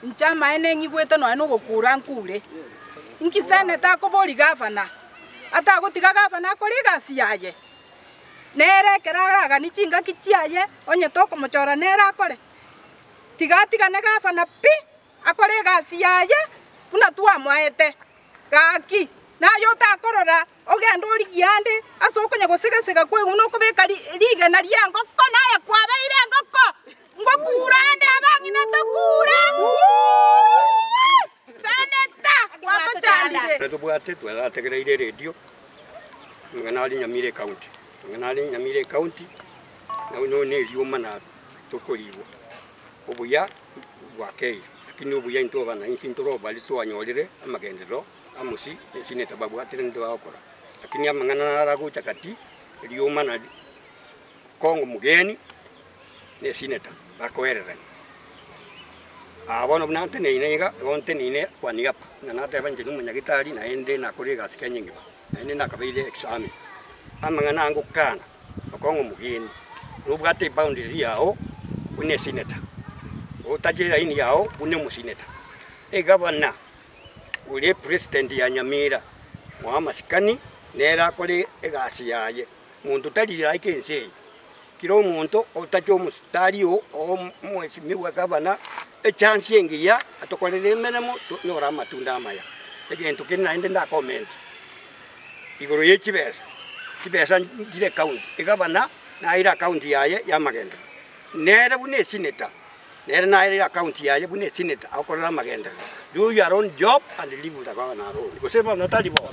Inche amaene ng'igwete nonya nogokura nkure. Inki seneta akoboria gavana, atagotiga gavana akore egasi yaye? Nere ekero araganie chingaki chiaye, onye tokomochora nere akore. Tiga atigane gavana pi, akore egasi yaye buna twamoete. Gaki, naye otakorora ogende origie ande ase okonya gosega-sega kwaigwa buna okobeka rigena ri'engoko, naye kwabeire engoko. Ngokura ande abang'ina tokure. Seneta gwatochandire. Tobwate twarategereire eredio amang'ana are Nyamira ecounty, amang'ana are Nyamira ecounty nabo ne erioma na tokorigwa obuya bwakeire lakini obuya intwe abananchi ntoro baria twanyorire amagenderero amosi esinete babwatire ninde bagokora. Lakini amang'ana naro agocha gati erioma nari Kongo mugeni. ne esineta bakoererania. Aa bono buna nteneine iga, igo nteneine kwa niaba, ng'a nateba inche nomonyagitari naende nakore egasi Kenya engima, naende nakabeire examined. Amang'ana aya ngokana, okong'a omogeni, nobwate eboundary yao buna esineta, otache elaini yao buna omosineta. Egavana ore epresident ya Nyamira, moe amasikani, nere akore egasi yaye, monto tari like ense eye. Kera omonto otache omositari oo omwesimigwa gavana, echance engiya atokorere emeremo tonyore amatunda amaya. Egento kende naende ndakomenti, igoro ye chibesa, chibesa nchire ekaunti, egavana naire akaunti yaye ya amagenderero, nere buna esenator, nere naire akaunti yaye buna esenator agokorera amagenderero, do your own job and leave the governor alone, gose bono tari bo?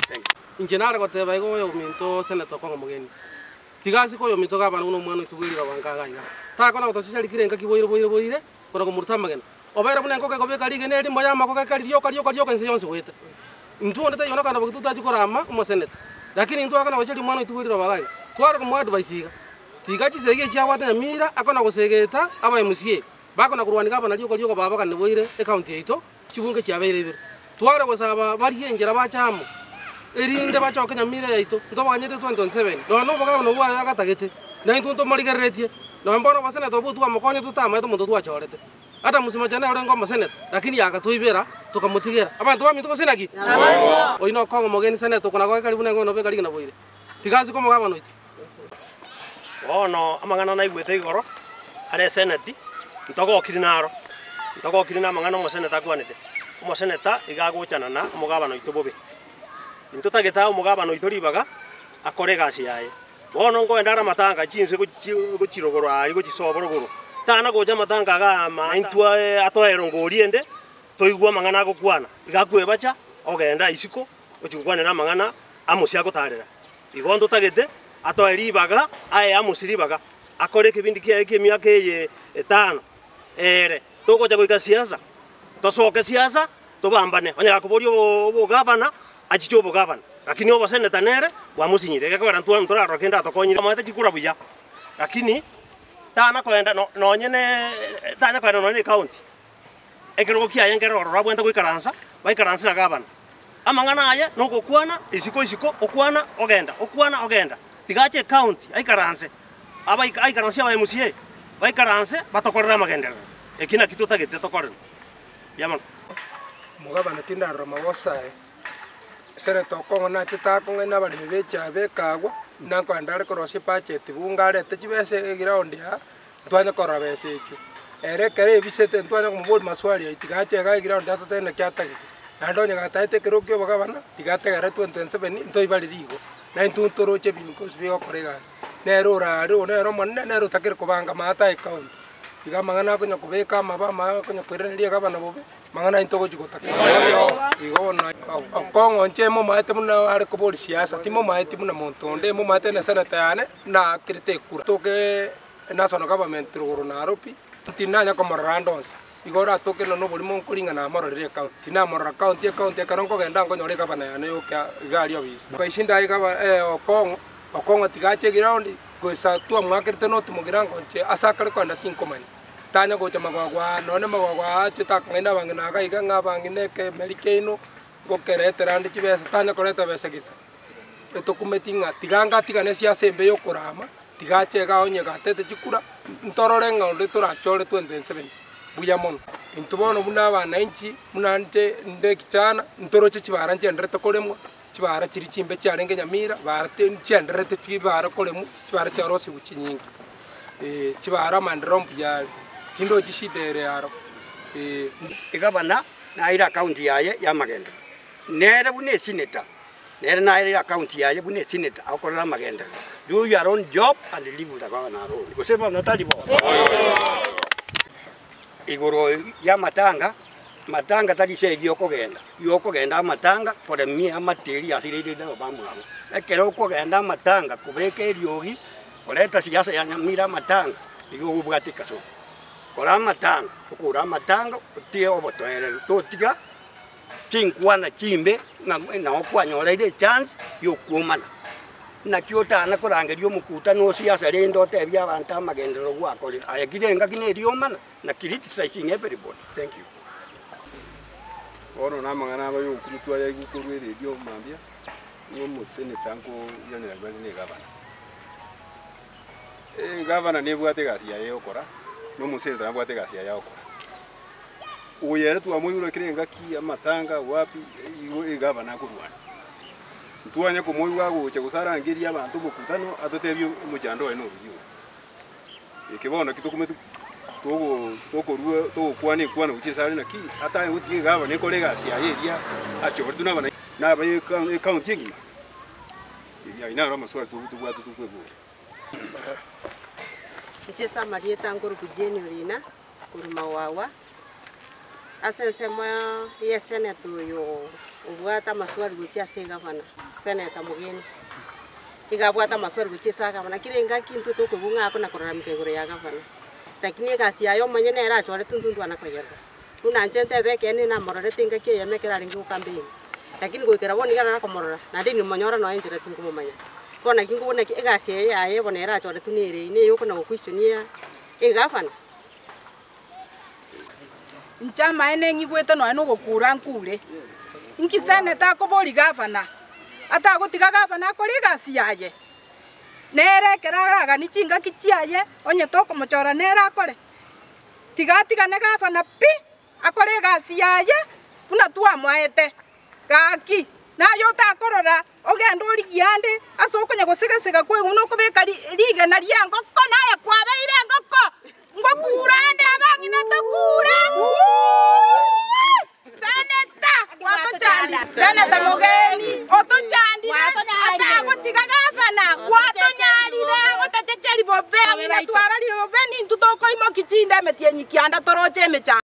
Thank you. Inche nare goteba igo oyominto Senator Okong'o Mogeni, tiga asike oyominto gavana buna omwana oito bw'eriroba nka iga iga. Takona gotochecha rikire engaki boire boire boire, kona komoruta amagena. Obeire buna enkoko ekobeka rigena erimo y'amako gekari rioka rioka rioka ense yonsi goeta. Intwe onde taiyo nokana boki totachi korama omoseneta. Lakini intwe akona gocheria omwana oito bw'eriroba iga iga. Tware komoa advice iga, tiga chisegi echi abwate Nyamira akona gosegeta aba MCA, bakona korwania gavana rioka rioka babagane boire ecounty yaito. Chibunge chiabeire ibere. Tware gosaba barie enchera bache amo, erinde bachoke nyamira yaito, ntobaganyete 2027, nonya nobogabana obwo aye agatagete, na intwe ntomorigereretie. Nonya mbono oboseneta obwo twamokonyete totamaete omonto twachorete. Adamus Machani nere orenge omoseneta, lakini agatoibera tokamotigera. Abanto baminto gose naki? Oyio nokong'a omogeni seneta oko nagoke karibu neng'ono obe karigia naboire. Tiga ase komogabana oito. Bono amang'ana naigwete igoro are eseneti, ntogokiri naro, ntogokiri namang'ana omoseneta akwanete. Omoseneta iga agochana na omogabana oito bobe. Intotagete ae omogabana oito ribaga akore egasi yaye. Bono nkoenda are amatanga chinse gochi gochi rogoro aria gochi sobo rogoro, tana gocha amatanga iga ama intwe atoe erongori ende, toigwe amang'ana agokwana. Iga akwebacha, ogenda isiko, gochi gokwanera amang'ana amosie agotarera. Igo ntotagete atoe ribaga, aye Amosi ribaga, akore ekebindi kiaye ki'emiaka eye etano ere. Togocha goika siasa, tosoke siasa, tobambane. Onye gakoboria obogavana, achiche obogavana, lakini oboseneta nere bwamosinyire. Egekogera ntwa ntorarora kende atokonyire, omanyete chikura buya, lakini tana koenda no nonye ne tanya koenda nonye ne ecounty. Ekerogo kiaye nkere ororo abwenerete goikaransa, baikaranse na gavana. Amang'ana aye nogokwana isiko isiko, okwana ogenda, okwana ogenda. Tiga ache ecounty aikaranse, abaika aikaranse aba MCA, baikaranse batokorere amagenderero. Eki naki totagete tokorerwe. Mbuya mono. Omogabana tindarora magoso aye, Senator Okong'o nachete akong'aina abaremi be echae bekagwa, buna nkoenda are korosia ebudget bunge arete chibesa eground aa, ntwanye korora besa echio. Ere ekero ebisete ntwanye komoboria maswali ayio tiga ache igaa eground atotebie naki atagete. Naende onye gataete ekero kia obogabana, tiga ategerere 2027 ntoibarire igo. Na intwe ntoroche ebinto bigokora egasi. Nere ore aria oyo nere omonene, nere otakire kobanga maate aye county. Iga amang'ana akonya kobeka amabe amabe akonya koiraneria egabana bobe, mang'ana ayio ntogochi gotaka. Igo bono okong'o inche momaete buna are koboria siasa, timomaeti buna monto onde, momaete na eseneta yane, naakerete ekura. Toke National government rogoro Nairobi, tinanya komorora ande onsi. Igo oratoke nonya oborimo nkoringa namororire ecounty. Tinamorora county ecounty ekero nkogenda nkonyora egavana yane yoka iga aria obisi. Nkaisi ndaye gava Okong'o, Okong'o tiga ache eground, goisa twamwakerete noti mogirango inche ase akare kogenda tinkomanya. Tanya gocha magwagwa aa nonye magwagwa aa achete akong'aina abang'ina iga iga ng'a abang'ina ekemeri kiaino, ngokeretera ande chibesa, tanya koreta besa gesa. Etokumeti ng'a tiga ngatigane esiasa embe yokorama, tiga ache igaa onye gatete chikura, ntorore ng'a onde torachore 2027. Mbuya mono. Intwe bono buna abananchi, buna inche nde ekichana, ntoroche chibara nchienderete koremwa, chibara chiria chimbe chiarenge Nyamira, bara ti nchienderete chibara koremwa, chibara chiarosigwe chinyinge eh, chibara amaendereo mbuya are, tindochi shida ere aro eh. Egavana naire akaunti yaye y'amagenderero, nere buna esenator, nere naire akaunti yaye buna esenator agokorera amagenderero. Do your own job and leave the governor alone. Gose bono tari bo? Igoro y'amatanga, matanga tari ase erio okogenda, igo okogenda amatanga koremia amateri ase riria nabo bamwabo. Ekero okogenda amatanga kobeka eriogi, koreta siasa ya nyamira amatanga, igo obwate ekasoro. Kora amatanga, okore amatanga otige obotoereru, totiga chinkwana chimbe ng'a nao kwanyoreire echance ya okwomana. Naki otana korangeria omokutano o siasa rende otebie abanto amagenderero gwakorire. Aye kire engaki na eriomana na criticizing everybody. Thank you. Bono namang'ana aba yogokumutwa ayaigwe korwa eredio mambia, ng'a omoseneta nkoiranera bare na egavana. Egavana nebwate egasi yaye yogokora, na omoseneta nabwate egasi yaye agokora. Oyo ere twamoigure kera engaki amatanga wapi igo egavana akorwana. Ntwanya komoigwa agocha gose arangerie abanto omokutano atotebie omochando oye noruya oyo. Eke bono naki tokometi togo tokorua togokwana ekwana gochia ase are naki atanye gotiga egavana ekore egasi yaye eria achoretwe na abana na aba ecounty engima. Ayio naro amaswali tobwate tokweboria. Inche ase amarieta nkorokwa Jane Orina. Korwa Mawawa, ase ensemo y'eseneta oyo obwate amaswali gochia ase egavana, seneta Mogeni, iga abwate amaswali gochia ase agavana kera engaki intwe tokoigwa ng'a akona kororameka igoro ya gavana. Lakini egasi yaye omonyene nere achoretwe intwe ntwana koyerora. Buna inche ntebe ekeene namororete engaki eyemo ekero arenge gocampaign, lakini goikera bono iga narakomorora, naende nimonyora nonya enchera tinkomomanya. Bono naki nkobuna ki egasi eye yaye bono ere achoretwe nere eye, neye okona goquestionia egavana. Inche amaene ng'igwete nonya nogokura nkure. Inki seneta akobori gavana? Atagotiga gavana akore egasi yaye? Nere ekero araganie chingaki chiaye, onye tokomochora nere akore? Tiga atigane gavana pi, akore egasi yaye buna twamoete. Gaki, naye otakorora Ogende origie ande ase okonya gosega-sega kwaigwa buna okobeka rigena ri'engoko, naye kwabeire engoko. Ngokura ande abang'ina tokure. Seneta gwatochandire, Seneta Mogeni otochandire, atagotiga gavana, gwatonyarire, gotochecheri bobe, abang'ina twarorire bobe, nintwe tokoimokia chinde emetienyi kianda toroche emechando.